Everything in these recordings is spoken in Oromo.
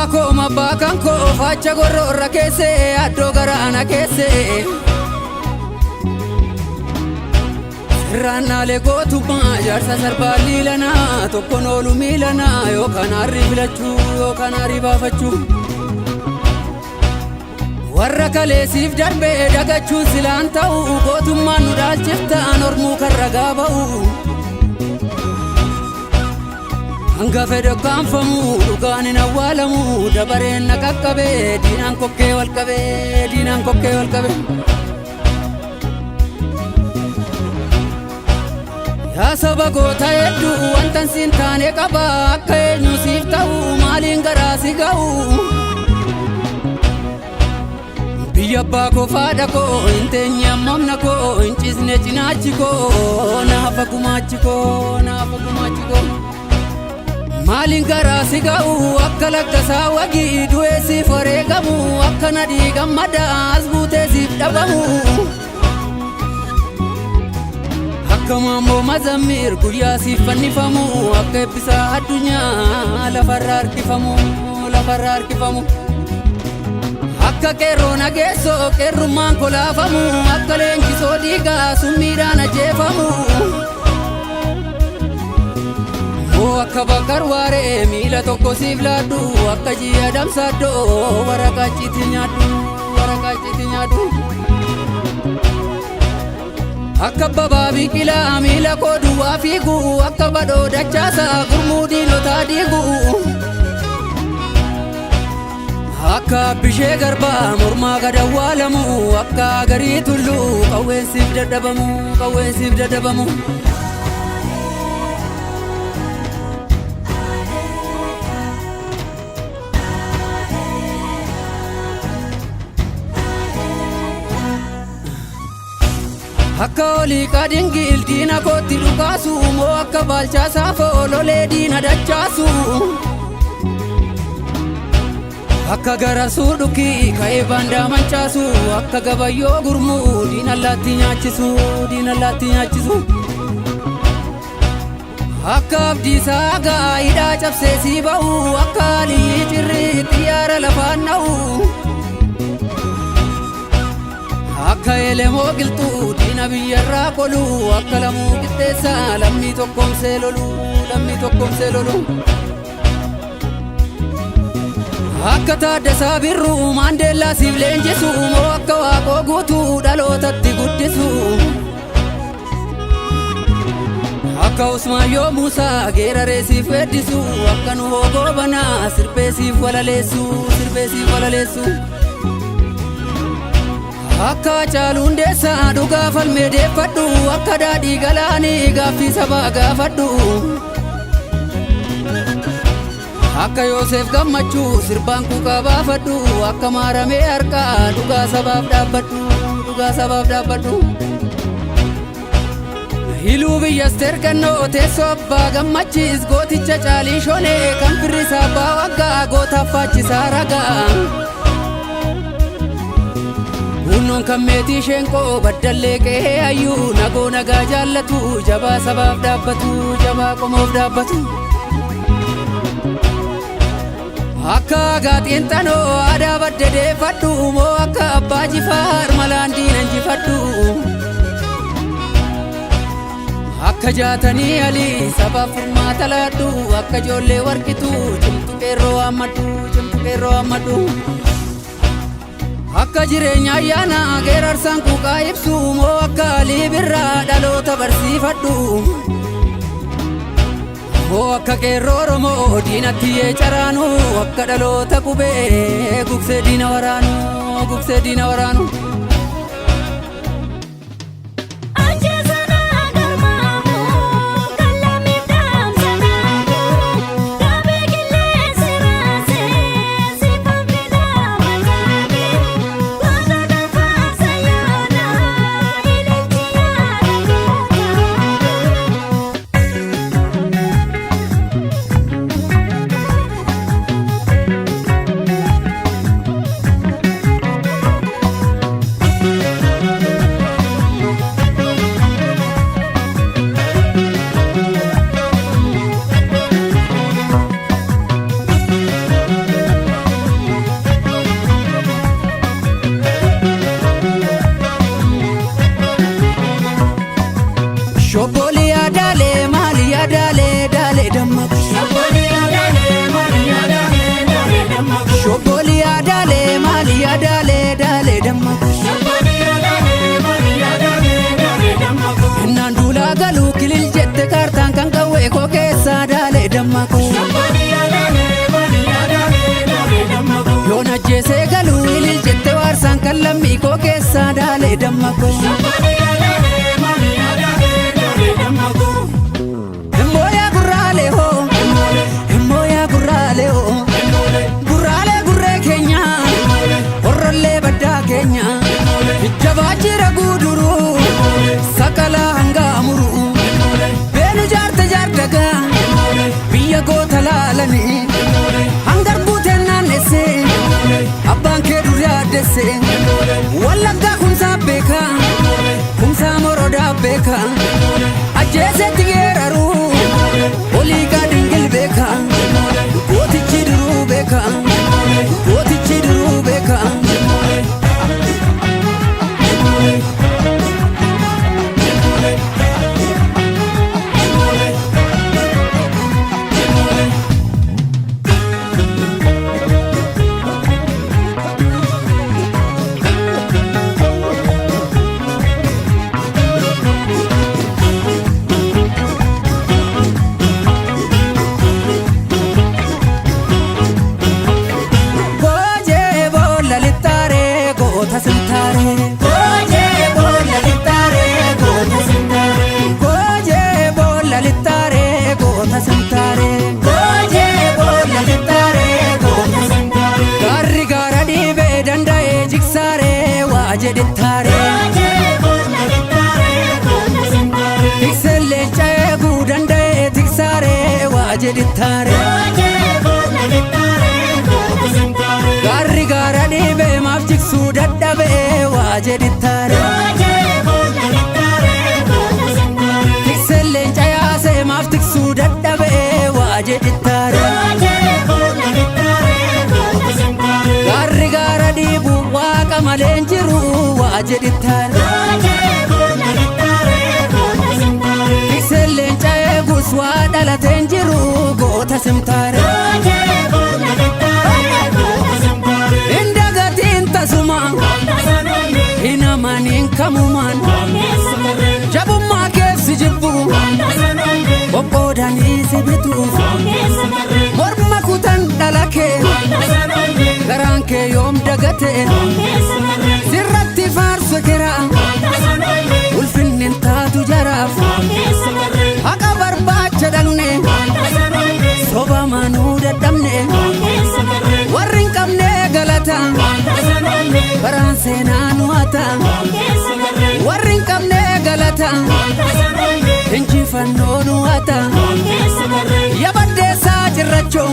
Abbaa koo mabbaa kan koo faacha gorroorra keessee addoo garaana keessee. Sirraannaalee gootummaa jaarsa sarbaa liilanaa tokkoon oolu miilanaa yookaan harri filachuu yookaan harri baafachuu. Warra kaleessiif darbee dagachuun silaan ta'u gootummaan nu dhaalchiftaan ormuu kan ragaa ba'u. Hanga fedhe kaanfamu dhugaan hin awwaalamu dabareen na qaqqabee diinaan kokkee wal qabee diinaan kokkee wal qabee. Yaa saba goota hedduu wantan siin taane qaba akka eenyu siif ta'u maaliin garaa si ga'u. Biyya abbaa koo faadha koo hin teenye ammamna koo hin ciisne cinaachi koo naafa gumaachi koo naafa gumaachi koo. Maaliin garaa si ga'u akka lakkasaa wagii du'ee siif wareegamu akka nadhii gammadaa as buutee siif dhabamu. Akka maammoo mazammir guyyaa siif fannifamu akka eebbisaa addunyaa lafarra harkifamu lafarra harkifamu. Akka qeerroo nageessoo qeerrummaan kolaafamu akka leenjisoo dhiigaa summiidhaan ajjeefamu. Moo akka bakkar waaree miila tokko siif laaddu akka ji'a damsaaddoo waraqaa ciiti nyaadhu waraqaa ciiti nyaadhu. Akka babaa biqilaa miila koo duwwaa fiigu akka badhoo dachaasaa gurmuu diinotaa diigu. Akka bishee garbaa mormaa gad awwaalamu akka garii tulluu qawween siif dadhabamu qawween siif dadhabamu. Akka olii qadingil diina kootti dhukaasu moo akka baalchaa saafoo lolee diina dachaasu. Akka garasuu dhukii ka'ee baandaa mancaasu akka gabayyoo gurmuu diina allaatti nyaachisu diina allaatti nyaachisu. Akka abdiisaa gaa hidhaa cabsee sii ba'u akka alii cirrii xiyyaara lafaan dha'u. Akka elemoo qilxuu diina biyyarraa qolu akka lamuu qixxeessaa lammii tokkoomsee lolu lammii tokkoomsee lolu. Akka Taaddasaa Birruu Maandeellaa siif leenjisu moo akka Waaqoo guutuu dhalootatti guddisu. Akka Usmaayyoo Muusaa geeraree siif weeddisu akka Nuhoo Goobanaa sirbee siif walaleessu sirbee siif walaleessu. Akka Hacaaluu Hundeessaa dhugaa falmee deeffadhu akka daadhii galaanii gaaffii sabaa gaafadhu. Akka Yoosef Gammachuu sirbaan quuqaa baafadhu akka maaramee harkaa dhugaa sabaaf dhaabbadhu dhugaa sabaaf dhaabbadhu. Hiluu biyya Asteer Gannoo teessoo abbaa gammachiis gooticha caalii shonee kan firrisaa abbaa waggaa gootaaf faachisaa ragaa. Hunnoon kan meetii sheenqoo baddallee qe'ee hayyuu nagoo nagaa jaallatu jabaa sabaaf dhaabbatu jabaa qomoof dhaabbatu. Akka gaaxiinxanoo aadaa badde deeffadhu moo akka abbaa jifaar malaan diina injifadhu. Akka jaatanii alii sabaaf furmaata laadhu akka ijoollee warqitu cimtu qeerroo waammadhu cimtu qeerroo waammadhu. Akka jireenya ayyaana geerarsaan quuqaa ibsu moo akka alii birraa dhaloota barsiifadhu. Moo akka qeerroo Oromoo diinatti yee caraanu akka dhaloota qubee gugsee diina waraanu gugsee diina waraanu. Ajjeesanaa garmaamu kan lammiif dhaamsa naamu gaabee qilleensi raasee siifan fidaa mataame goota kan faarsa yoona ililchi yaada goota. Daaree damma koo. Himooyaa gurraalee hoo, himooyaa gurraalee hoo, gurraalee gurree keenya, horrollee baddaa keenya, jabaa jira guuduruu, sakalaa hangaa muruu, beenu jaarte jaardagaa, biyya goota laalanii, hangar buuteen naannessee, abbaan kee dur yaaddessee, Wallaggaa kumsaa beekaa, kumsaa morodaa beekaa, ajjeesetti geeraruu, olii gaadingil beekaa, gootichi duruu beekaa, gootichi duruu beekaa. Goojee boolla lixxaaree goota simtaaree. Goojee boolla lixxaaree goota simtaaree. Goojee boolla lixxaaree goota simtaaree. Goojee boolla lixxaaree goota simtaaree. Gaarri gaara dhiibee danda'ee jigsaaree waa jedhittaaree. Tikseen leenca eeguu danda'ee tiksaaree waa jedhittaaree. Gaarri gaara dhiibee maaf jigsuu dadhabee waa jedhittaare. Tikseen leenca yaasee maaf tiksuu dadhabee waa jedhittaare. Gaarri gaara dhiibu waaqa malee hin jiru waa jedhittaare. Tikseen leenca eegus waa dhalatee hin jiru goota simtaare. Hin dagatiin tasuma hin amaniin kamumaan jabummaa keef si jibbu qoqqoodanii si bituuf morma kutan dhala kee garaan kee yoom dagate sirratti faarsu kira ulfinni hin taatu jaraaf haqa barbaacha dhaqne soba manuu dadhabne warri hin qabne galata baraan seenaa nu hata warri hin qabne galata injifannoo nu hata yabaddeessaa cirrachoo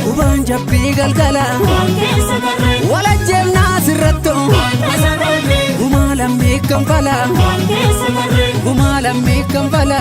gubaan jabbii galgala walajjeefnaa sirrattoo gumaa lammii kanfala gumaa lammii kanfala.